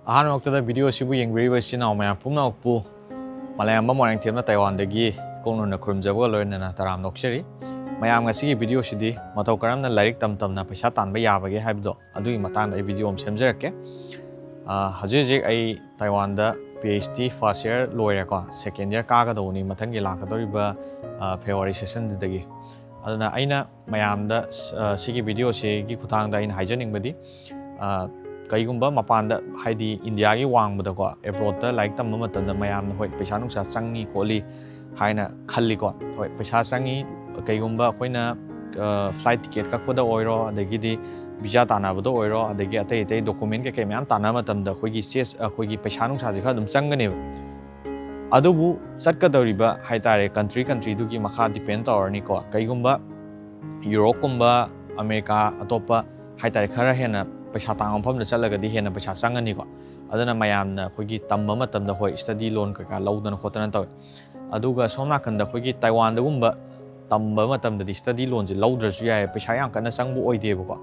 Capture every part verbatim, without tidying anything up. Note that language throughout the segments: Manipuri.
ꯑꯍꯥꯟꯕꯃꯛꯇꯗ video ꯑꯁꯤꯕꯨ ꯌꯦꯡꯕꯤꯔꯤꯕ ꯏꯆꯤꯟ ꯏꯅꯥꯎ ꯃꯌꯥꯝ ꯄꯨꯝꯅꯃꯛꯄꯨ ꯃꯥꯂꯦꯝꯉꯝꯕ ꯃꯣꯏꯔꯥꯡꯊꯦꯝꯅ ꯇꯥꯏꯋꯥꯟꯗꯒꯤ ꯏꯀꯣꯛꯅꯅ ꯈꯨꯔꯨꯝꯖꯕꯒ ꯂꯣꯏꯅꯅ ꯇꯔꯥꯝꯅ ꯑꯣꯛꯆꯔꯤ꯫ ꯃꯌꯥꯝ, ꯉꯁꯤꯒꯤ video ꯑꯁꯤꯗꯤ ꯃꯇꯧ ꯀꯔꯝꯅ ꯂꯥꯏꯔꯤꯛ ꯇꯝ ꯇꯝꯅ ꯄꯩꯁꯥ ꯇꯥꯟꯕ ꯌꯥꯕꯒꯦ ꯍꯥꯏꯕꯗꯣ ꯑꯗꯨꯒꯤ ꯃꯇꯥꯡꯗ ꯑꯩ video ꯑꯃ ꯁꯦꯝꯖꯔꯛꯀꯦ꯫ ꯑ, ꯍꯧꯖꯤꯛ ꯍꯧꯖꯤꯛ ꯑꯩ ꯇꯥꯏꯋꯥꯟꯗ PhD first year ꯂꯣꯏꯔꯦꯀꯣ, second year ꯀꯥꯒꯗꯧꯕꯅꯤ ꯃꯊꯪꯒꯤ ꯂꯥꯛꯀꯗꯧꯔꯤꯕ, ꯑ, February session ꯗꯨꯗꯒꯤ꯫ ꯑꯗꯨꯅ ꯑꯩꯅ ꯃꯌꯥꯝꯗ, ꯑ, ꯁꯤꯒꯤ video ꯁꯤꯒꯤ ꯈꯨꯠꯊꯥꯡꯗ ꯑꯩꯅ ꯍꯥꯏꯖꯅꯤꯡꯕꯗꯤ, ꯑ, ꯀꯩꯒꯨꯝꯕ ꯃꯄꯥꯟꯗ, ꯍꯥꯏꯗꯤ ꯏꯟꯗꯤꯌꯥꯒꯤ ꯋꯥꯡꯃꯗꯀꯣ, abroad ꯇ ꯂꯥꯏꯔꯤꯛ ꯇꯝꯕ ꯃꯇꯝꯗ ꯃꯌꯥꯝꯅ, "ꯍꯣꯏ, ꯄꯩꯁꯥ ꯅꯨꯡꯁꯥ ꯆꯪꯉꯤ ꯈꯣꯠꯂꯤ" ꯍꯥꯏꯅ ꯈꯜꯂꯤꯀꯣ꯫ ꯍꯣꯏ, ꯄꯩꯁꯥ ꯆꯪꯉꯤ꯫ ꯀꯩꯒꯨꯝꯕ ꯑꯩꯈꯣꯏꯅ, ꯑ, flight ticket ꯀꯛꯄꯗ ꯑꯣꯏꯔꯣ, ꯑꯗꯒꯤꯗꯤ visa ꯇꯥꯟꯅꯕꯗ ꯑꯣꯏꯔꯣ, ꯑꯗꯒꯤ ꯑꯇꯩ ꯑꯇꯩ document ꯀꯩꯀꯩ ꯃꯌꯥꯝ ꯇꯥꯟꯅꯕ ꯃꯇꯝꯗ ꯑꯩꯈꯣꯏꯒꯤ ꯆꯦ-, ꯑꯩꯈꯣꯏꯒꯤ ꯄꯩꯁꯥ ꯅꯨꯡꯁꯥꯁꯦ ꯈꯔ ꯑꯗꯨꯝ ꯆꯪꯒꯅꯦꯕ꯫ ꯑꯗꯨꯕꯨ ꯆꯠꯀꯗꯧꯔꯤꯕ ꯍꯥꯏꯇꯥꯔꯦ, country country ꯗꯨꯒꯤ ꯃꯈꯥ depend ꯇꯧꯔꯅꯤꯀꯣ꯫ ꯀꯩꯒꯨꯝꯕ ꯌꯨꯔꯣꯞꯀꯨꯝꯕ, ꯑꯃꯦꯔꯤꯀꯥ, ꯑꯇꯣꯞꯄ ꯍꯥꯏꯇꯥꯔꯦ, ꯈꯔ ꯍꯦꯟꯅ ꯄꯩꯁꯥ ꯇꯥꯡꯕ ꯃꯐꯝꯗ ꯆꯠꯂꯒꯗꯤ ꯍꯦꯟꯅ ꯄꯩꯁꯥ ꯆꯪꯉꯅꯤꯀꯣ꯫ ꯑꯗꯨꯅ ꯃꯌꯥꯝꯅ ꯑꯩꯈꯣꯏꯒꯤ ꯇꯝꯕ ꯃꯇꯝꯗ, ꯍꯣꯏ, study loan ꯀꯩꯀꯥ ꯂꯧꯗꯅ ꯈꯣꯠꯇꯅ ꯇꯧꯋꯦ꯫ ꯑꯗꯨꯒ ꯁꯣꯝ ꯅꯥꯀꯟꯗ ꯑꯩꯈꯣꯏꯒꯤ ꯇꯥꯏꯋꯥꯟꯗꯒꯨꯝꯕ ꯇꯝꯕ ꯃꯇꯝꯗꯗꯤ study loan ꯁꯦ ꯂꯧꯗ꯭ꯔꯁꯨ ꯌꯥꯏ, ꯄꯩꯁꯥ ꯌꯥꯝ ꯀꯟꯅ ꯆꯪꯕ ꯑꯣꯏꯗꯦꯕꯀꯣ꯫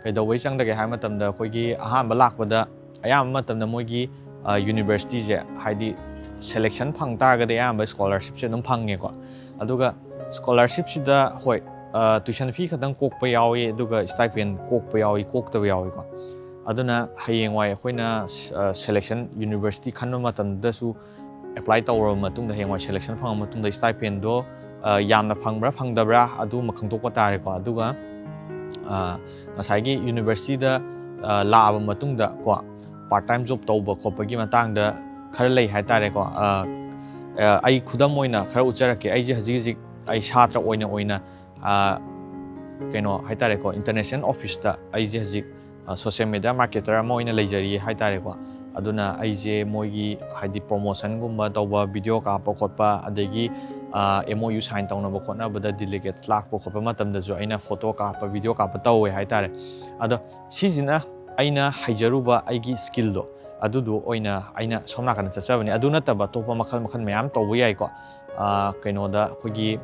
ꯀꯩꯗꯧꯕꯩ ꯆꯪꯗꯒꯦ ꯍꯥꯏꯕ ꯃꯇꯝꯗ, ꯑꯩꯈꯣꯏꯒꯤ ꯑꯍꯥꯟꯕ ꯂꯥꯛꯄꯗ ꯑꯌꯥꯝꯕ ꯃꯇꯝꯗ ꯃꯣꯏꯒꯤ, ꯑ, university ꯁꯦ, ꯍꯥꯏꯗꯤ selection ꯐꯪ ꯇꯥꯔꯒꯗꯤ ꯑꯌꯥꯝꯕ scholarship ꯁꯦ ꯑꯗꯨꯝ ꯐꯪꯉꯦꯀꯣ꯫ ꯑꯗꯨꯒ scholarship ꯁꯤꯗ, ꯍꯣꯏ, ꯑ, tuition fee ꯈꯛꯇꯪ ꯀꯣꯛꯄ ꯌꯥꯎꯏ, ꯑꯗꯨꯒ stipend ꯀꯣꯛꯄ ꯌꯥꯎꯏ, ꯀꯣꯛꯇꯕ ꯌꯥꯎꯏꯀꯣ꯫ ꯑꯗꯨꯅ ꯍꯌꯦꯡꯋꯥꯏ ꯑꯩꯈꯣꯏꯅ, ꯑ, selection university ꯈꯟꯕ ꯃꯇꯝꯗꯁꯨ apply ꯇꯧꯔꯕ ꯃꯇꯨꯡꯗ, ꯍꯌꯦꯡꯋꯥꯏ selection ꯐꯪꯉ ꯃꯇꯨꯡꯗ stipend ꯗꯣ, ꯑ, ꯌꯥꯝꯅ ꯐꯪꯕ꯭ꯔꯥ ꯐꯪꯗꯕ꯭ꯔꯥ ꯑꯗꯨꯃ ꯈꯪꯗꯣꯛꯄ ꯇꯥꯔꯦꯀꯣ꯫ ꯑꯗꯨꯒ, ꯑ, ꯉꯁꯥꯏꯒꯤ university ꯗ, ꯑ, ꯂꯥꯛꯑꯕ ꯃꯇꯨꯡꯗ ꯀꯣ, part time job ꯇꯧꯕ ꯈꯣꯠꯄꯒꯤ ꯃꯇꯥꯡꯗ ꯈꯔ ꯂꯩ ꯍꯥꯏꯇꯥꯔꯦꯀꯣ꯫ ꯑ, ꯑ, ꯑꯩ ꯈꯨꯗꯝ ꯑꯣꯏꯅ ꯈꯔ ꯎꯠꯆꯔꯛꯀꯦ꯫ ꯑꯩꯁꯦ ꯍꯧꯖꯤꯛ ꯍꯧꯖꯤꯛ ꯑꯩ ꯁꯥꯇ꯭ꯔ ꯑꯣꯏꯅ, ꯑꯣꯏꯅ, ꯑ, ꯀꯩꯅꯣ ꯍꯥꯏꯇꯥꯔꯦꯀꯣ, international office ꯇ ꯑꯩꯁꯦ ꯍꯧꯖꯤꯛ, ꯑ, social media marketer ꯑꯃ ꯑꯣꯏꯅ ꯂꯩꯖꯔꯤ ꯍꯥꯏꯇꯥꯔꯦꯀꯣ꯫ ꯑꯗꯨꯅ ꯑꯩꯁꯦ ꯃꯣꯏꯒꯤ, ꯍꯥꯏꯗꯤ, promotion ꯒꯨꯝꯕ ꯇꯧꯕ, video ꯀꯥꯞꯄ ꯈꯣꯠꯄ, ꯑꯗꯒꯤ, ꯑ, MOU sign ꯇꯧꯅꯕ ꯈꯣꯠꯅꯕꯗ delegates ꯂꯥꯛꯄ ꯈꯣꯠꯄ ꯃꯇꯝꯗꯁꯨ ꯑꯩꯅ photo ꯀꯥꯞꯄ, video ꯀꯥꯞꯄ ꯇꯧꯋꯦ ꯍꯥꯏꯇꯥꯔꯦ꯫ ꯑꯗꯣ ꯁꯤꯁꯤꯅ ꯑꯩꯅ ꯍꯩꯖꯔꯨꯕ ꯑꯩꯒꯤ skill ꯗꯣ, ꯑꯗꯨꯗꯣ ꯑꯣꯏꯅ ꯑꯩꯅ ꯁꯣꯝ ꯅꯥꯀꯟꯗ ꯆꯠꯆꯕꯅꯤ꯫ ꯑꯗꯨ ꯅꯠꯇꯕ ꯑꯇꯣꯞꯄ ꯃꯈꯜ ꯃꯈꯜ ꯃꯌꯥꯝ ꯇꯧꯕ ꯌꯥꯏꯀꯣ꯫ ꯑ, ꯀꯩꯅꯣꯗ ꯑꯩꯈꯣꯏꯒꯤ,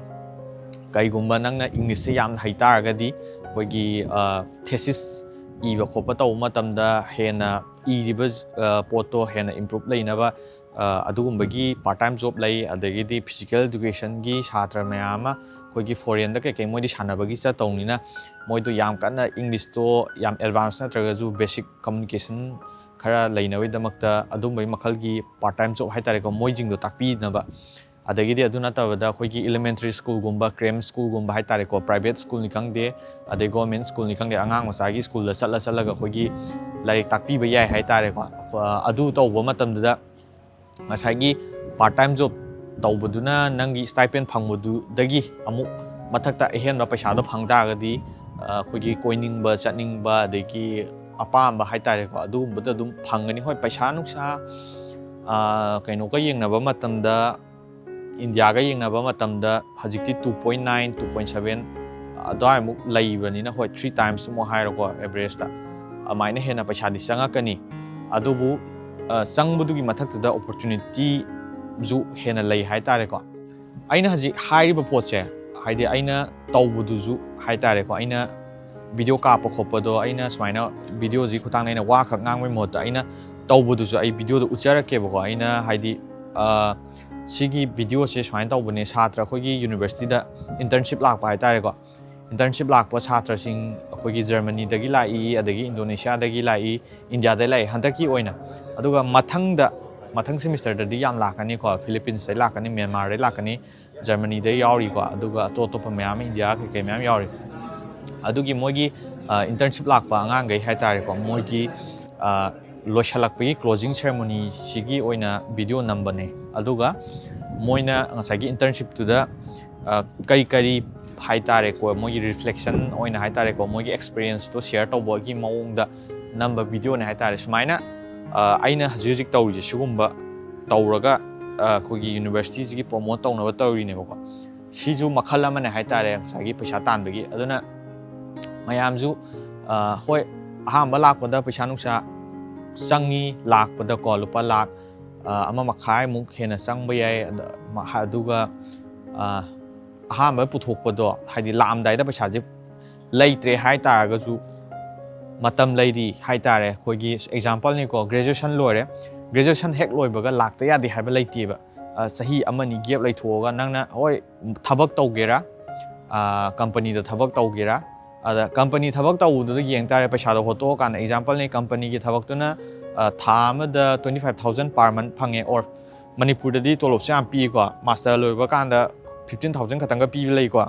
ꯀꯩꯒꯨꯝꯕ ꯅꯪꯅ English ꯁꯦ ꯌꯥꯝꯅ ꯍꯩ ꯇꯥꯔꯒꯗꯤ, ꯑꯩꯈꯣꯏꯒꯤ, ꯑ, thesis ꯏꯕ ꯈꯣꯠꯄ ꯇꯧꯕ ꯃꯇꯝꯗ ꯍꯦꯟꯅ ꯏꯔꯤꯕ, ꯑ, ꯄꯣꯠꯇꯣ ꯍꯦꯟꯅ improve ꯂꯩꯅꯕ, ꯑ, ꯑꯗꯨꯒꯨꯝꯕꯒꯤ part time job ꯂꯩ꯫ ꯑꯗꯒꯤꯗꯤ physical educationꯒꯤ ꯁꯥꯇ꯭ꯔ ꯃꯌꯥꯝ ꯑꯃ ꯑꯩꯈꯣꯏꯒꯤ foreignꯗ ꯀꯩꯀꯩ ꯃꯣꯏꯗꯤ ꯁꯥꯟꯅꯕꯒꯤ ꯆꯠꯇꯧꯅꯤꯅ ꯃꯣꯏꯗꯣ ꯌꯥꯝ ꯀꯟꯅ Englishꯇꯣ ꯌꯥꯝ advance ꯅꯠꯇ꯭ꯔꯒꯁꯨ basic communication ꯈꯔ ꯂꯩꯅꯕꯒꯤꯗꯃꯛꯇ ꯑꯗꯨꯝꯕꯒꯤ ꯃꯈꯜꯒꯤ part time job ꯍꯥꯏꯇꯥꯔꯦꯀꯣ, ꯃꯣꯏꯁꯤꯡꯗꯣ ꯇꯥꯛꯄꯤꯅꯕ꯫ ꯑꯗꯒꯤꯗꯤ ꯑꯗꯨ ꯅꯠꯇꯕꯗ ꯑꯩꯈꯣꯏꯒꯤ elementary schoolꯒꯨꯝꯕ, cram schoolꯒꯨꯝꯕ ꯍꯥꯏꯇꯥꯔꯦꯀꯣ, private schoolꯅꯤ ꯈꯪꯗꯦ, ꯑꯗꯩ government schoolꯅꯤ ꯈꯪꯗꯦ, ꯑꯉꯥꯡ ꯃꯆꯥꯒꯤ schoolꯗ ꯆꯠꯂ ꯆꯠꯂꯒ ꯑꯩꯈꯣꯏꯒꯤ ꯂꯥꯏꯔꯤꯛ ꯇꯥꯛꯄꯤꯕ ꯌꯥꯏ ꯍꯥꯏꯇꯥꯔꯦꯀꯣ꯫ ꯑ, ꯑꯗꯨ ꯇꯧꯕ ꯃꯇꯝꯗꯨꯗ ꯉꯁꯥꯏꯒꯤ part time job ꯇꯧꯕꯗꯨꯅ ꯅꯪꯒꯤ stipend ꯐꯪꯕꯗꯨꯗꯒꯤ ꯑꯃꯨꯛ ꯃꯊꯛꯇ ꯑꯍꯦꯟꯕ ꯄꯩꯁꯥꯗꯣ ꯐꯪ ꯇꯥꯔꯒꯗꯤ, ꯑ, ꯑꯩꯈꯣꯏꯒꯤ ꯀꯣꯏꯅꯤꯡꯕ, ꯆꯠꯅꯤꯡꯕ, ꯑꯗꯒꯤ ꯑꯄꯥꯝꯕ ꯍꯥꯏꯇꯥꯔꯦꯀꯣ, ꯑꯗꯨꯒꯨꯝꯕꯗ ꯑꯗꯨꯝ ꯐꯪꯒꯅꯤ꯫ ꯍꯣꯏ, ꯄꯩꯁꯥ ꯅꯨꯡꯁꯥ, ꯑ, ꯀꯩꯅꯣꯒ ꯌꯦꯡꯅꯕ ꯃꯇꯝꯗ, ꯏꯟꯗꯤꯌꯥꯒ ꯌꯦꯡꯅꯕ ꯃꯇꯝꯗ ꯍꯧꯖꯤꯛꯇꯤ two point nine, two point seven ꯑꯗꯨꯋꯥꯏꯃꯨꯛ ꯂꯩꯕꯅꯤꯅ, ꯍꯣꯏ, three times ꯑꯃꯨꯛ ꯍꯥꯏꯔꯣꯀꯣ, averageꯇ ꯑꯗꯨꯃꯥꯏꯅ ꯍꯦꯟꯅ ꯄꯩꯁꯥꯗꯤ ꯆꯪꯉꯛꯀꯅꯤ꯫ ꯑꯗꯨꯕꯨ, ꯑ, ꯆꯪꯕꯗꯨꯒꯤ ꯃꯊꯛꯇꯨꯗ opportunityꯁꯨ ꯍꯦꯟꯅ ꯂꯩ ꯍꯥꯏꯇꯥꯔꯦꯀꯣ꯫ ꯑꯩꯅ ꯍꯧꯖꯤꯛ ꯍꯥꯏꯔꯤꯕ ꯄꯣꯠꯁꯦ, ꯍꯥꯏꯗꯤ ꯑꯩꯅ ꯇꯧꯕꯗꯨꯁꯨ ꯍꯥꯏꯇꯥꯔꯦꯀꯣ, ꯑꯩꯅ video ꯀꯥꯞꯄ ꯈꯣꯠꯄꯗꯣ, ꯑꯩꯅ ꯁꯨꯃꯥꯏꯅ videoꯁꯤ ꯈꯨꯠꯊꯥꯡꯗ ꯑꯩꯅ ꯋꯥ ꯈꯛ ꯉꯥꯡꯕꯩ ꯃꯍꯨꯠꯇ ꯑꯩꯅ ꯇꯧꯕꯗꯨꯁꯨ ꯑꯩ videoꯗ ꯎꯠꯆꯔꯛꯀꯦꯕꯀꯣ꯫ ꯑꯩꯅ ꯍꯥꯏꯗꯤ, ꯑ, ꯁꯤꯒꯤ videoꯁꯦ ꯁꯨꯃꯥꯏꯅ ꯇꯧꯕꯅꯦ, ꯁꯥꯇ꯭ꯔ ꯑꯩꯈꯣꯏꯒꯤ universityꯗ internship ꯂꯥꯛꯄ ꯍꯥꯏꯇꯥꯔꯦꯀꯣ꯫ Internship ꯂꯥꯛꯄ ꯁꯥꯇ꯭ꯔꯁꯤꯡ ꯑꯩꯈꯣꯏꯒꯤ Germanyꯗꯒꯤ ꯂꯥꯛꯏ, ꯑꯗꯒꯤ Indonesiaꯗꯒꯤ ꯂꯥꯛꯏ, ꯏꯟꯗꯤꯌꯥꯗꯒꯤ ꯂꯥꯛꯏ ꯍꯟꯗꯛꯀꯤ ꯑꯣꯏꯅ꯫ ꯑꯗꯨꯒ ꯃꯊꯪꯗ, ꯃꯊꯪ semesterꯗꯗꯤ ꯌꯥꯝ ꯂꯥꯛꯀꯅꯤꯀꯣ, Philippines ꯗꯩ ꯂꯥꯛꯀꯅꯤ, Myanmarꯗꯩ ꯂꯥꯛꯀꯅꯤ, Germanyꯗꯩ ꯌꯥꯎꯔꯤꯀꯣ, ꯑꯗꯨꯒ ꯑꯇꯣꯞ ꯑꯇꯣꯞꯄ ꯃꯌꯥꯝ, ꯏꯟꯗꯤꯌꯥ ꯀꯩꯀꯩ ꯃꯌꯥꯝ ꯌꯥꯎꯔꯤ꯫ ꯑꯗꯨꯒꯤ ꯃꯣꯏꯒꯤ, ꯑ, internship ꯂꯥꯛꯄ ꯑꯉꯥꯡꯈꯩ ꯍꯥꯏꯇꯥꯔꯦꯀꯣ, ꯃꯣꯏꯒꯤ, ꯑ, ꯂꯣꯏꯁꯤꯜꯂꯛꯄꯒꯤ closing ceremonyꯁꯤꯒꯤ ꯑꯣꯏꯅ video ꯅꯝꯕꯅꯦ꯫ ꯑꯗꯨꯒ ꯃꯣꯏꯅ ꯉꯁꯥꯏꯒꯤ internshipꯇꯨꯗ, ꯑ, ꯀꯔꯤ ꯀꯔꯤ ꯍꯥꯏꯇꯥꯔꯦꯀꯣ, ꯃꯣꯏꯒꯤ reflection ꯑꯣꯏꯅ ꯍꯥꯏꯇꯥꯔꯦꯀꯣ, ꯃꯣꯏꯒꯤ experienceꯇꯣ share ꯇꯧꯕꯒꯤ ꯃꯑꯣꯡꯗ ꯅꯝꯕ videoꯅꯦ ꯍꯥꯏꯇꯥꯔꯦ꯫ ꯁꯨꯃꯥꯏꯅ, ꯑ, ꯑꯩꯅ ꯍꯧꯖꯤꯛ ꯍꯧꯖꯤꯛ ꯇꯧꯔꯤꯁꯦ ꯁꯤꯒꯨꯝꯕ ꯇꯧꯔꯒ, ꯑ, ꯑꯩꯈꯣꯏꯒꯤ universityꯁꯤꯒꯤ promote ꯇꯧꯅꯕ ꯇꯧꯔꯤꯅꯦꯕꯀꯣ꯫ ꯁꯤꯁꯨ ꯃꯈꯜ ꯑꯃꯅꯦ ꯍꯥꯏꯇꯥꯔꯦ ꯉꯁꯥꯏꯒꯤ ꯄꯩꯁꯥ ꯇꯥꯟꯕꯒꯤ꯫ ꯑꯗꯨꯅ ꯃꯌꯥꯝꯁꯨ, ꯑ, ꯍꯣꯏ, ꯑꯍꯥꯟꯕ ꯂꯥꯛꯄꯗ ꯄꯩꯁꯥ ꯅꯨꯡꯁꯥ ꯆꯪꯉꯤ, ꯂꯥꯛꯄꯗꯀꯣ ꯂꯨꯄꯥ ꯂꯥꯛ, ꯑ, ꯑꯃ ꯃꯈꯥꯏꯃꯨꯛ ꯍꯦꯟꯅ ꯆꯪꯕ ꯌꯥꯏ꯫ ꯑꯗ, ꯃ-, ꯑꯗꯨꯒ, ꯑ, ꯑꯍꯥꯟꯕ ꯄꯨꯊꯣꯛꯄꯗꯣ, ꯍꯥꯏꯗꯤ ꯂꯥꯛꯑꯝꯗꯥꯏꯗ ꯄꯩꯁꯥꯁꯦ ꯂꯩꯇ꯭ꯔꯦ ꯍꯥꯏ ꯇꯥꯔꯒꯁꯨ, ꯃꯇꯝ ꯂꯩꯔꯤ ꯍꯥꯏꯇꯥꯔꯦ꯫ ꯑꯩꯈꯣꯏꯒꯤ ꯑꯦꯛꯖꯥꯝꯄꯜꯅꯤꯀꯣ, ꯒ꯭ꯔꯦꯖꯨꯑꯦꯁꯟ ꯂꯣꯏꯔꯦ꯫ ꯒ꯭ꯔꯦꯖꯨꯑꯦꯁꯟ ꯍꯦꯛ ꯂꯣꯏꯕꯒ ꯂꯥꯛꯇ ꯌꯥꯗꯦ ꯍꯥꯏꯕ ꯂꯩꯇꯦꯕ꯫ ꯑ, ꯆꯍꯤ ꯑꯃꯅꯤ ꯒꯦꯞ ꯂꯩꯊꯣꯛꯑꯒ ꯅꯪꯅ, ꯍꯣꯏ, ꯊꯕꯛ ꯇꯧꯒꯦꯔꯥ, ꯑ, ꯀꯝꯄꯅꯤꯗ ꯊꯕꯛ ꯇꯧꯒꯦꯔꯥ, ꯑꯗ ꯀꯝꯄꯅꯤ ꯊꯕꯛ ꯇꯧꯕꯗꯨꯗ ꯌꯦꯡ ꯇꯥꯔꯦ, ꯄꯩꯁꯥꯗꯣ ꯍꯣꯠꯇꯣꯛꯑꯀꯥꯟꯗ, ꯑꯦꯛꯖꯥꯝꯄꯜꯅꯤ, ꯀꯝꯄꯅꯤꯒꯤ ꯊꯕꯛꯇꯨꯅ, ꯑ, ꯊꯥ ꯑꯃꯗ twenty five thousand per month ꯐꯪꯉꯦ, or ꯃꯅꯤꯄꯨꯔꯗꯗꯤ ꯇꯣꯂꯣꯞꯁꯦ ꯌꯥꯝ ꯄꯤꯀꯣ, ꯃꯥꯁꯇꯔ ꯂꯣꯏꯕ ꯀꯥꯟꯗ fifteen thousand ꯈꯛꯇꯪꯒ ꯄꯤꯕ ꯂꯩꯀꯣ꯫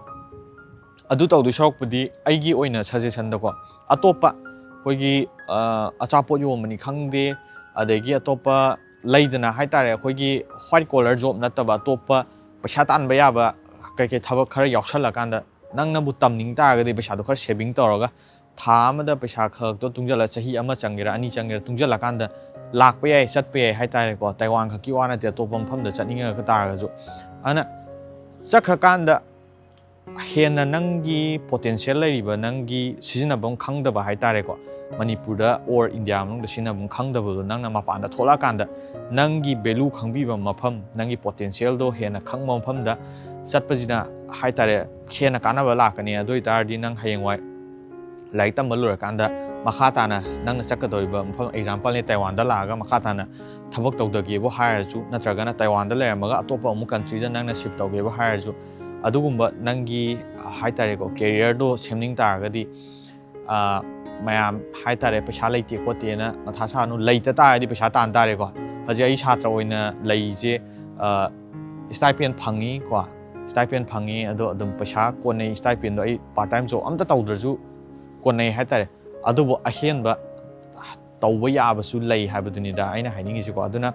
ꯑꯗꯨ ꯇꯧꯗꯣꯏ ꯁꯔꯨꯛꯄꯨꯗꯤ, ꯑꯩꯒꯤ ꯑꯣꯏꯅ ꯁꯖꯦꯁꯟꯗꯀꯣ, ꯑꯇꯣꯞꯄ ꯑꯩꯈꯣꯏꯒꯤ, ꯑ, ꯑꯆꯥꯄꯣꯠ ꯌꯣꯟꯕꯅꯤ ꯈꯪꯗꯦ, ꯑꯗꯒꯤ ꯑꯇꯣꯞꯄ ꯂꯩꯗꯅ ꯍꯥꯏꯇꯥꯔꯦ, ꯑꯩꯈꯣꯏꯒꯤ white collar job ꯅꯠꯇꯕ ꯑꯇꯣꯞꯄ ꯄꯩꯁꯥ ꯇꯥꯟꯕ ꯌꯥꯕ ꯀꯩꯀꯩ ꯊꯕꯛ ꯈꯔ ꯌꯥꯎꯁꯜꯂꯀꯥꯟꯗ, ꯅꯪꯅꯕꯨ ꯇꯝꯅꯤꯡ ꯇꯥꯔꯒꯗꯤ, ꯄꯩꯁꯥꯗꯣ ꯈꯔ ꯁꯦꯚꯤꯡ ꯇꯧꯔꯒ, ꯊꯥ ꯑꯃꯗ ꯄꯩꯁꯥ ꯈꯔꯗꯣ ꯇꯨꯡꯁꯤꯜꯂ, ꯆꯍꯤ ꯑꯃ ꯆꯪꯒꯦꯔꯥ, ꯑꯅꯤ ꯆꯪꯒꯦꯔꯥ, ꯇꯨꯡꯁꯤꯜꯂꯀꯥꯟꯗ ꯂꯥꯛꯄ ꯌꯥꯏ, ꯆꯠꯄ ꯌꯥꯏ ꯍꯥꯏꯇꯥꯔꯦꯀꯣ꯫ ꯇꯥꯏꯋꯥꯟ ꯈꯛꯀꯤ ꯋꯥ ꯅꯠꯇꯦ, ꯑꯇꯣꯞꯄ ꯃꯐꯝꯗ ꯆꯠꯅꯤꯡꯉꯒ ꯇꯥꯔꯒꯁꯨ꯫ ꯑꯗꯨꯅ ꯆꯠꯈ꯭ꯔꯀꯥꯟꯗ ꯍꯦꯟꯅ ꯅꯪꯒꯤ ꯄꯣꯇꯦꯟꯁꯤꯌꯦꯜ ꯂꯩꯔꯤꯕ, ꯅꯪꯒꯤ ꯁꯤꯖꯤꯟꯅꯐꯝ ꯈꯪꯗꯕ ꯍꯥꯏꯇꯥꯔꯦꯀꯣ, ꯃꯅꯤꯄꯨꯔꯗ or ꯏꯟꯗꯤꯌꯥ ꯃꯅꯨꯡꯗ ꯁꯤꯖꯤꯟꯅꯐꯝ ꯈꯪꯗꯕꯗꯣ, ꯅꯪꯅ ꯃꯄꯥꯟꯗ ꯊꯣꯛꯂꯛꯑꯀꯥꯟꯗ ꯅꯪꯒꯤ ꯚꯦꯂꯨ ꯈꯪꯕꯤꯕ ꯃꯐꯝ, ꯅꯪꯒꯤ ꯄꯣꯇꯦꯟꯁꯤꯌꯦꯜꯗꯣ ꯍꯦꯟꯅ ꯈꯪꯕ ꯃꯐꯝꯗ ꯆꯠꯄꯁꯤꯅ ꯍꯥꯏꯇꯥꯔꯦ, ꯍꯦꯟꯅ ꯀꯥꯟꯅꯕ ꯂꯥꯛꯀꯅꯤ꯫ ꯑꯗꯨ ꯑꯣꯏꯇꯥꯔꯗꯤ ꯅꯪ ꯍꯌꯦꯡꯋꯥꯏ ꯂꯥꯏꯔꯤꯛ ꯇꯝꯕ ꯂꯣꯏꯔꯀꯥꯟꯗ ꯃꯈꯥ ꯇꯥꯅ ꯅꯪꯅ ꯆꯠꯀꯗꯧꯔꯤꯕ ꯃꯐꯝ, ꯑꯦꯛꯖꯥꯝꯄꯜꯅꯦ, ꯇꯥꯏꯋꯥꯟꯗ ꯂꯥꯛꯑꯒ ꯃꯈꯥ ꯇꯥꯅ ꯊꯕꯛ ꯇꯧꯗꯒꯦꯕꯨ ꯍꯥꯏꯔꯁꯨ, ꯅꯠꯇ꯭ꯔꯒꯅ ꯇꯥꯏꯋꯥꯟꯗ ꯂꯩꯔꯝꯃꯒ ꯑꯇꯣꯞꯄ ꯑꯃꯨꯛ ꯀꯟꯇ꯭ꯔꯤꯗ ꯅꯪꯅ ꯁꯤꯞ ꯇꯧꯒꯦꯕꯨ ꯍꯥꯏꯔꯁꯨ, ꯑꯗꯨꯒꯨꯝꯕ ꯅꯪꯒꯤ ꯍꯥꯏꯇꯥꯔꯦꯀꯣ, ꯀꯦꯔꯤꯌꯔꯗꯣ ꯁꯦꯝꯅꯤꯡ ꯇꯥꯔꯒꯗꯤ, ꯑ, ꯃꯌꯥꯝ ꯍꯥꯏꯇꯥꯔꯦ, ꯄꯩꯁꯥ ꯂꯩꯇꯦ ꯈꯣꯠꯇꯦꯅ ꯃꯊꯥ ꯁꯥꯅꯨ꯫ ꯂꯩꯇ ꯇꯥꯔꯗꯤ ꯄꯩꯁꯥ ꯇꯥꯟ ꯇꯥꯔꯦꯀꯣ꯫ ꯍꯧꯖꯤꯛ ꯑꯩ ꯁꯥꯇ꯭ꯔ ꯑꯣꯏꯅ ꯂꯩꯔꯤꯁꯦ, ꯑ, ꯁ꯭ꯇꯥꯏꯄꯦꯟ ꯐꯪꯉꯤ ꯀꯣ, ꯁ꯭ꯇꯥꯏꯄꯦꯟ ꯐꯪꯉꯤ, ꯑꯗꯣ ꯑꯗꯨꯝ ꯄꯩꯁꯥ ꯀꯣꯟꯅꯩ꯫ ꯁ꯭ꯇꯥꯏꯄꯦꯟꯗꯣ ꯑꯩ ꯄꯥꯔꯠ ꯇꯥꯏꯝ ꯖꯣꯕ ꯑꯝꯇ ꯇꯧꯗ꯭ꯔꯁꯨ ꯀꯣꯟꯅꯩ ꯍꯥꯏꯇꯥꯔꯦ꯫ ꯑꯗꯨꯕꯨ ꯑꯍꯦꯟꯕ ꯇꯧꯕ ꯌꯥꯕꯁꯨ ꯂꯩ ꯍꯥꯏꯕꯗꯨꯅꯤꯗ ꯑꯩꯅ ꯍꯥꯏꯅꯤꯡꯉꯤꯁꯤꯀꯣ꯫ ꯑꯗꯨꯅ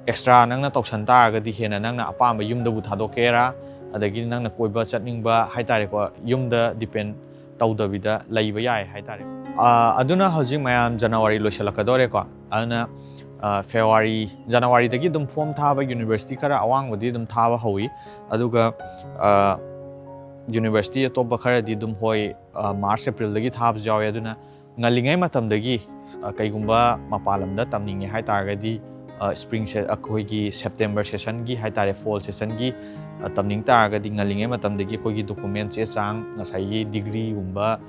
ꯑꯦꯛꯁꯇ꯭ꯔꯥ ꯅꯪꯅ ꯇꯧꯁꯟ ꯇꯥꯔꯒꯗꯤ, ꯍꯦꯟꯅ ꯅꯪꯅ ꯑꯄꯥꯝꯕ ꯌꯨꯝꯗꯕꯨ ꯊꯥꯗꯣꯛꯀꯦꯔꯥ, ꯑꯗꯒꯤ ꯅꯪꯅ ꯀꯣꯏꯕ ꯆꯠꯅꯤꯡꯕ ꯍꯥꯏꯇꯥꯔꯦꯀꯣ, ꯌꯨꯝꯗ ꯗꯤꯄꯦꯟ ꯇꯧꯗꯕꯤꯗ ꯂꯩꯕ ꯌꯥꯏ ꯍꯥꯏꯇꯥꯔꯦ꯫ ꯑ, ꯑꯗꯨꯅ ꯍꯧꯖꯤꯛ ꯃꯌꯥꯝ ꯖꯅꯋꯥꯔꯤ ꯂꯣꯏꯁꯤꯜꯂꯛꯀꯗꯧꯔꯦꯀꯣ꯫ ꯑꯗꯨꯅ, ꯑ, ꯐꯦꯕꯋꯥꯔꯤ, ꯖꯅꯋꯥꯔꯤꯗꯒꯤ ꯑꯗꯨꯝ ꯐꯣꯝ ꯊꯥꯕ ꯌꯨꯅꯤꯚꯔꯁꯤꯇꯤ ꯈꯔ ꯑꯋꯥꯡꯕꯗꯤ ꯑꯗꯨꯝ ꯊꯥꯕ ꯍꯧꯋꯤ꯫ ꯑꯗꯨꯒ, ꯑ, ꯌꯨꯅꯤꯚꯔꯁꯤꯇꯤ ꯑꯇꯣꯞꯄ ꯈꯔꯗꯤ ꯑꯗꯨꯝ, ꯍꯣꯏ, ꯑ, ꯃꯥꯔꯆ, ꯑꯦꯄ꯭ꯔꯤꯜꯗꯒꯤ ꯊꯥꯕꯁꯨ ꯌꯥꯎꯋꯦ꯫ ꯑꯗꯨꯅ ꯉꯜꯂꯤꯉꯩ ꯃꯇꯝꯗꯒꯤ, ꯑ, ꯀꯩꯒꯨꯝꯕ ꯃꯄꯥꯟ ꯂꯝꯗ ꯇꯝꯅꯤꯡꯉꯦ ꯍꯥꯏ ꯇꯥꯔꯒꯗꯤ, ꯑ, ꯁ꯭ꯄ꯭ꯔꯤꯡ ꯁꯦ-, ꯑꯩꯈꯣꯏꯒꯤ ꯁꯦꯞꯇꯦꯝꯕꯔ ꯁꯦꯁꯟꯒꯤ ꯍꯥꯏ ꯇꯥꯔꯦ, ꯐꯣꯜ ꯁꯦꯁꯟꯒꯤ, ꯑ, ꯇꯝꯅꯤꯡ ꯇꯥꯔꯒꯗꯤ ꯉꯜꯂꯤꯉꯩ ꯃꯇꯝꯗꯒꯤ ꯑꯩꯈꯣꯏꯒꯤ ꯗꯣꯀꯨꯃꯦꯟ ꯆꯦ ꯆꯥꯡ, ꯉꯁꯥꯏꯒꯤ ꯗꯤꯒ꯭ꯔꯤꯒꯨꯝꯕ,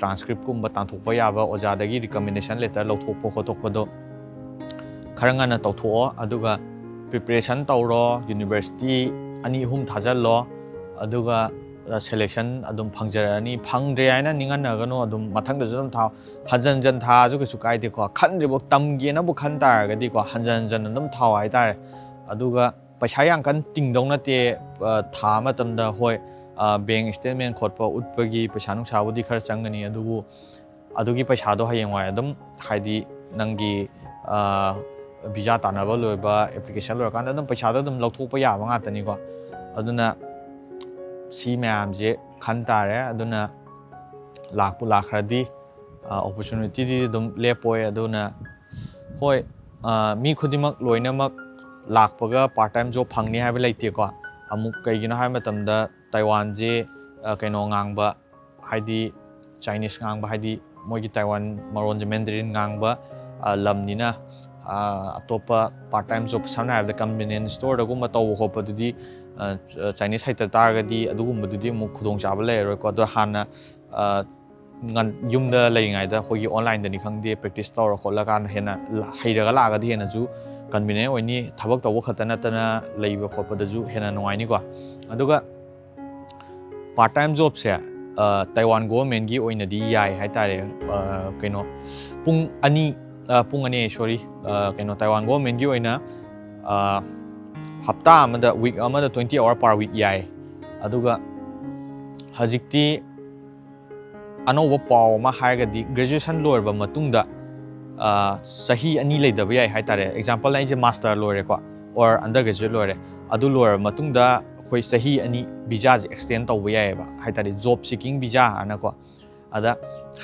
ꯇ꯭ꯔꯥꯟꯁꯀ꯭ꯔꯤꯞꯀꯨꯝꯕ ꯇꯥꯟꯊꯣꯛꯄ ꯌꯥꯕ, ꯑꯣꯖꯥꯗꯒꯤ ꯔꯤꯀꯃꯦꯟꯗꯦꯁꯟ ꯂꯦꯇꯔ ꯂꯧꯊꯣꯛꯄ ꯈꯣꯠꯇꯣꯛꯄꯗꯣ ꯈꯔ ꯉꯟꯅ ꯇꯧꯊꯣꯛꯑꯣ꯫ ꯑꯗꯨꯒ ꯄ꯭ꯔꯤꯄꯦꯔꯦꯁꯟ ꯇꯧꯔꯣ꯫ ꯌꯨꯅꯤꯚꯔꯁꯤꯇꯤ ꯑꯅꯤ ꯑꯍꯨꯝ ꯊꯥꯖꯤꯜꯂꯣ꯫ ꯑꯗꯨꯒ ꯁꯦꯂꯦꯛꯁꯟ ꯑꯗꯨꯝ ꯐꯪꯖꯔꯛꯑꯅꯤ꯫ ꯐꯪꯗ꯭ꯔꯦ ꯍꯥꯏꯅ ꯅꯤꯡꯍꯟꯅꯒꯅꯨ꯫ ꯑꯗꯨꯝ ꯃꯊꯪꯗꯁꯨ ꯑꯗꯨꯝ ꯊꯥꯎ꯫ ꯍꯟꯖꯟ ꯍꯟꯖꯟ ꯊꯥꯔꯁꯨ ꯀꯩꯁꯨ ꯀꯥꯏꯗꯦꯀꯣ꯫ ꯈꯟꯗ꯭ꯔꯤꯐꯥꯎ ꯇꯝꯒꯦꯅꯕꯨ ꯈꯟ ꯇꯥꯔꯒꯗꯤꯀꯣ, ꯍꯟꯖꯟ ꯍꯟꯖꯟ ꯑꯗꯨꯝ ꯊꯥꯎ ꯍꯥꯏꯇꯥꯔꯦ꯫ ꯑꯗꯨꯒ ꯄꯩꯁꯥ ꯌꯥꯝ ꯀꯟꯅ ꯇꯤꯡꯗꯧ ꯅꯠꯇꯦ꯫ ꯑ, ꯊꯥ ꯃꯇꯝꯗ, ꯍꯣꯏ, ꯕꯦꯡ ꯁ꯭ꯇꯦꯠꯃꯦꯟ ꯈꯣꯠꯄ ꯎꯠꯄꯒꯤ ꯄꯩꯁꯥ ꯅꯨꯡꯁꯥꯕꯨꯗꯤ ꯈꯔ ꯆꯪꯒꯅꯤ, ꯑꯗꯨꯕꯨ ꯑꯗꯨꯒꯤ ꯄꯩꯁꯥꯗꯣ ꯍꯌꯦꯡꯋꯥꯏ ꯑꯗꯨꯝ, ꯍꯥꯏꯗꯤ, ꯅꯪꯒꯤ, ꯑ, ꯚꯤꯖꯥ ꯇꯥꯟꯅꯕ ꯂꯣꯏꯕ, ꯑꯦꯄ꯭ꯂꯤꯀꯦꯁꯟ ꯂꯣꯏꯔꯀꯥꯟꯗ ꯑꯗꯨꯝ ꯄꯩꯁꯥꯗꯣ ꯑꯗꯨꯝ ꯂꯧꯊꯣꯛꯄ ꯌꯥꯕ ꯉꯥꯛꯇꯅꯤꯀꯣ꯫ ꯑꯗꯨꯅ ꯁꯤ ꯃꯌꯥꯝꯁꯦ ꯈꯟ ꯇꯥꯔꯦ꯫ ꯑꯗꯨꯅ ꯂꯥꯛꯄꯨ ꯂꯥꯛꯈ꯭ꯔꯗꯤ, ꯑ, ꯑꯣꯄꯣꯔꯆꯨꯅꯤꯇꯤꯗꯤ ꯑꯗꯨꯝ ꯂꯦꯞꯄꯣꯏ꯫ ꯑꯗꯨꯅ, ꯍꯣꯏ, ꯑ, ꯃꯤ ꯈꯨꯗꯤꯡꯃꯛ ꯂꯣꯏꯅꯃꯛ ꯂꯥꯛꯄꯒ ꯄꯥꯔꯠ ꯇꯥꯏꯝ ꯖꯣꯕ ꯐꯪꯅꯤ ꯍꯥꯏꯕ ꯂꯩꯇꯦꯀꯣ꯫ ꯑꯃꯨꯛ ꯀꯩꯒꯤꯅꯣ ꯍꯥꯏꯕ ꯃꯇꯝꯗ, ꯇꯥꯏꯋꯥꯟꯁꯦ, ꯑ, ꯀꯩꯅꯣ ꯉꯥꯡꯕ, ꯍꯥꯏꯗꯤ ꯆꯥꯏꯅꯤꯁ ꯉꯥꯡꯕ, ꯍꯥꯏꯗꯤ ꯃꯣꯏꯒꯤ ꯇꯥꯏꯋꯥꯟ ꯃꯔꯣꯟꯁꯦ ꯃꯦꯟꯗꯔꯤꯟ ꯉꯥꯡꯕ, ꯑ, ꯂꯝꯅꯤꯅ, ꯑ, ꯑꯇꯣꯞꯄ ꯄꯥꯔꯠ ꯇꯥꯏꯝ ꯖꯣꯕ, ꯁꯝꯅ ꯍꯥꯏꯔꯕꯗ ꯀꯟꯚꯤꯅꯤꯌꯟꯁ ꯁ꯭ꯇꯣꯔꯗꯒꯨꯝꯕ ꯇꯧꯕ ꯈꯣꯠꯄꯗꯨꯗꯤ, ꯑ, ꯆꯥꯏꯅꯤꯁ ꯍꯩꯇ ꯇꯥꯔꯒꯗꯤ ꯑꯗꯨꯒꯨꯝꯕꯗꯨꯗꯤ ꯑꯃꯨꯛ ꯈꯨꯗꯣꯡꯆꯥꯕ ꯂꯩꯔꯔꯣꯏꯀꯣ꯫ ꯑꯗꯣ ꯍꯥꯟꯅ, ꯑ, ꯉꯟ-, ꯌꯨꯝꯗ ꯂꯩꯔꯤꯉꯩꯗ ꯑꯩꯈꯣꯏꯒꯤ ꯑꯣꯟꯂꯥꯏꯟꯗꯅꯤ ꯈꯪꯗꯦ, ꯄ꯭ꯔꯦꯛꯇꯤꯁ ꯇꯧꯔ ꯈꯣꯠꯂꯀꯥꯟꯗ ꯍꯦꯟꯅ ꯂ-, ꯍꯩꯔꯒ ꯂꯥꯛꯑꯒꯗꯤ ꯍꯦꯟꯅꯁꯨ ꯀꯟꯚꯤꯅꯤꯌꯟ ꯑꯣꯏꯅꯤ꯫ ꯊꯕꯛ ꯇꯧꯕ ꯈꯛꯇ ꯅꯠꯇꯅ ꯂꯩꯕ ꯈꯣꯠꯄꯗꯁꯨ ꯍꯦꯟꯅ ꯅꯨꯡꯉꯥꯏꯅꯤꯀꯣ꯫ ꯑꯗꯨꯒ ꯄꯥꯔꯠ ꯇꯥꯏꯝ ꯖꯣꯕꯁꯦ, ꯑ, ꯇꯥꯏꯋꯥꯟ ꯒꯣꯚꯔꯟꯃꯦꯟꯠꯀꯤ ꯑꯣꯏꯅꯗꯤ ꯌꯥꯏ ꯍꯥꯏꯇꯥꯔꯦ꯫ ꯑ, ꯀꯩꯅꯣ, ꯄꯨꯡ ꯑꯅꯤ, ꯑ, ꯄꯨꯡ ꯑꯅꯤ, ꯁꯣꯔꯤ, ꯑ, ꯀꯩꯅꯣ, ꯇꯥꯏꯋꯥꯟ ꯒꯣꯚꯔꯟꯃꯦꯟꯠꯀꯤ ꯑꯣꯏꯅ, ꯑ, ꯍꯞꯇꯥ ꯑꯃꯗ, ꯋꯤꯛ ꯑꯃꯗ twenty hour per week ꯌꯥꯏ꯫ ꯑꯗꯨꯒ ꯍꯧꯖꯤꯛꯇꯤ ꯑꯅꯧꯕ ꯄꯥꯎ ꯑꯃ ꯍꯥꯏꯔꯒꯗꯤ, ꯒ꯭ꯔꯦꯖꯨꯑꯦꯁꯟ ꯂꯣꯏꯔꯕ ꯃꯇꯨꯡꯗ, ꯑ, ꯆꯍꯤ ꯑꯅꯤ ꯂꯩꯗꯕ ꯌꯥꯏ ꯍꯥꯏꯇꯥꯔꯦ꯫ ꯑꯦꯛꯖꯥꯝꯄꯜ, ꯑꯩꯁꯦ ꯃꯥꯁꯇꯔ ꯂꯣꯏꯔꯦꯀꯣ, ꯑꯣꯔ ꯑꯟꯗꯔ ꯒ꯭ꯔꯦꯖꯨꯑꯦꯠ ꯂꯣꯏꯔꯦ꯫ ꯑꯗꯨ ꯂꯣꯏꯔꯕ ꯃꯇꯨꯡꯗ ꯑꯩꯈꯣꯏ ꯆꯍꯤ ꯑꯅꯤ ꯚꯤꯖꯥꯁꯦ ꯑꯦꯛꯁꯇꯦꯟ ꯇꯧꯕ ꯌꯥꯏꯑꯕ, ꯍꯥꯏꯇꯥꯔꯦ, ꯖꯣꯕ ꯁꯤꯀꯤꯡ ꯚꯤꯖꯥ ꯍꯥꯏꯅꯀꯣ꯫ ꯑꯗ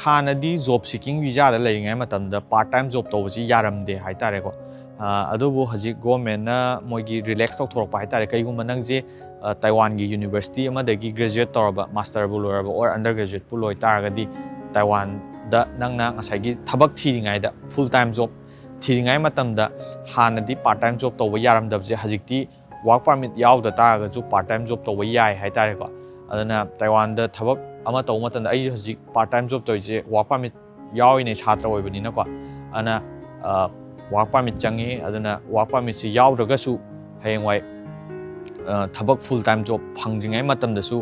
ꯍꯥꯟꯅꯗꯤ ꯖꯣꯕ ꯁꯤꯀꯤꯡ ꯚꯤꯖꯥꯗ ꯂꯩꯔꯤꯉꯩ ꯃꯇꯝꯗ ꯄꯥꯔꯠ ꯇꯥꯏꯝ ꯖꯣꯕ ꯇꯧꯕꯁꯤ ꯌꯥꯔꯝꯗꯦ ꯍꯥꯏꯇꯥꯔꯦꯀꯣ꯫ ꯑ, ꯑꯗꯨꯕꯨ ꯍꯧꯖꯤꯛ ꯒꯣꯔꯃꯦꯟꯅ ꯃꯣꯏꯒꯤ ꯔꯤꯂꯦꯛꯁ ꯇꯧꯊꯣꯔꯛꯄ ꯍꯥꯏꯇꯥꯔꯦ꯫ ꯀꯩꯒꯨꯝꯕ ꯅꯪꯁꯦ, ꯑ, ꯇꯥꯏꯋꯥꯟꯒꯤ ꯌꯨꯅꯤꯚꯔꯁꯤꯇꯤ ꯑꯃꯗꯒꯤ ꯒ꯭ꯔꯦꯖꯨꯑꯦꯠ ꯇꯧꯔꯕ, ꯃꯥꯁꯇꯔꯕꯨ ꯂꯣꯏꯔꯕ, ꯑꯣꯔ ꯑꯟꯗꯔ ꯒ꯭ꯔꯦꯖꯨꯑꯦꯠꯄꯨ ꯂꯣꯏ ꯇꯥꯔꯒꯗꯤ, ꯇꯥꯏꯋꯥꯟꯗ ꯅꯪꯅ ꯉꯁꯥꯏꯒꯤ ꯊꯕꯛ ꯊꯤꯔꯤꯉꯩꯗ, ꯐꯨꯜ ꯇꯥꯏꯝ ꯖꯣꯕ ꯊꯤꯔꯤꯉꯩ ꯃꯇꯝꯗ, ꯍꯥꯟꯅꯗꯤ ꯄꯥꯔꯠ ꯇꯥꯏꯝ ꯖꯣꯕ ꯇꯧꯕ ꯌꯥꯔꯝꯗꯕꯁꯦ ꯍꯧꯖꯤꯛꯇꯤ ꯋꯥꯔꯛ ꯄꯥꯔꯃꯤꯠ ꯌꯥꯎꯗ ꯇꯥꯔꯒꯁꯨ ꯄꯥꯔꯠ ꯇꯥꯏꯝ ꯖꯣꯕ ꯇꯧꯕ ꯌꯥꯏ ꯍꯥꯏꯇꯥꯔꯦꯀꯣ꯫ ꯑꯗꯨꯅ ꯇꯥꯏꯋꯥꯟꯗ ꯊꯕꯛ ꯑꯃ ꯇꯧꯕ ꯃꯇꯝꯗ, ꯑꯩ ꯍꯧꯖꯤꯛ part time job ꯇꯧꯔꯤꯁꯦ work permit ꯌꯥꯎꯔꯤꯅꯦ, ꯁꯥꯇ꯭ꯔ ꯑꯣꯏꯕꯅꯤꯅꯀꯣ꯫ ꯑꯗꯨꯅ work permit ꯆꯪꯉꯤ꯫ ꯑꯗꯨꯅ work permitꯁꯤ ꯌꯥꯎꯗ꯭ꯔꯒꯁꯨ ꯍꯌꯦꯡꯋꯥꯏ ꯊꯕꯛ full time job ꯐꯪꯗ꯭ꯔꯤꯉꯩ ꯃꯇꯝꯗꯁꯨ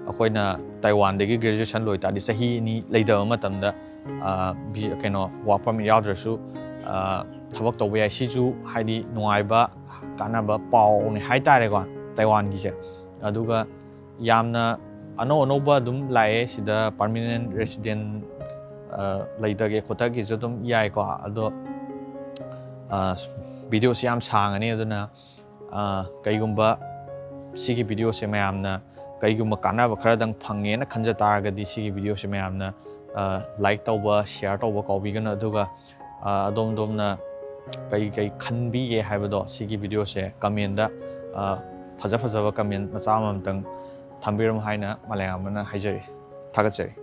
ꯑꯩꯈꯣꯏꯅ ꯇꯥꯏꯋꯥꯟꯗꯒꯤ graduation ꯂꯣꯏ ꯇꯥꯔꯗꯤ ꯆꯍꯤ ꯑꯅꯤ ꯂꯩꯊꯕ ꯃꯇꯝꯗ ꯀꯩꯅꯣ work permit ꯌꯥꯎꯗ꯭ꯔꯁꯨ ꯊꯕꯛ ꯇꯧꯕ ꯌꯥꯏ꯫ ꯁꯤꯁꯨ ꯍꯥꯏꯗꯤ ꯅꯨꯡꯉꯥꯏꯕ ꯀꯥꯟꯅꯕ ꯄꯥꯎꯅꯦ ꯍꯥꯏꯇꯥꯔꯦꯀꯣ, ꯇꯥꯏꯋꯥꯟꯒꯤꯁꯦ꯫ ꯑꯗꯨꯒ ꯌꯥꯝꯅ ꯑꯅꯧ ꯑꯅꯧꯕ ꯑꯗꯨꯝ ꯂꯥꯛꯑꯦ ꯁꯤꯗ, permanent resident ꯂꯩꯇꯒꯦ ꯈꯣꯠꯇꯒꯦꯁꯨ ꯑꯗꯨꯝ ꯌꯥꯏꯀꯣ꯫ ꯑꯗꯣ videoꯁꯤ ꯌꯥꯝ ꯁꯥꯡꯉꯅꯤ, ꯑꯗꯨꯅ ꯀꯩꯒꯨꯝꯕ ꯁꯤꯒꯤ videoꯁꯦ ꯃꯌꯥꯝꯅ ꯀꯩꯒꯨꯝꯕ ꯀꯥꯟꯅꯕ ꯈꯔꯗꯪ ꯐꯪꯉꯦꯅ ꯈꯟꯖ ꯇꯥꯔꯒꯗꯤ, ꯁꯤꯒꯤ videoꯁꯦ ꯃꯌꯥꯝꯅ like ꯇꯧꯕ, share ꯇꯧꯕ ꯀꯥꯎꯕꯤꯒꯅꯨ꯫ ꯑꯗꯨꯒ ꯑꯗꯣꯝ ꯑꯗꯣꯝꯅ ꯀꯩ ꯀꯩ ꯈꯟꯕꯤꯒꯦ ꯍꯥꯏꯕꯗꯣ ꯁꯤꯒꯤ videoꯁꯦ commentꯇ ꯐꯖ ꯐꯖꯕ comment ꯃꯆꯥ ꯑꯃꯃꯝꯇꯪ ꯊꯝꯕꯤꯔꯝꯃꯨ ꯍꯥꯏꯅ ꯃꯥꯂꯦꯝꯉꯥꯟꯕꯅ ꯍꯥꯏꯖꯔꯤ꯫ ꯊꯥꯒꯠꯆꯔꯤ꯫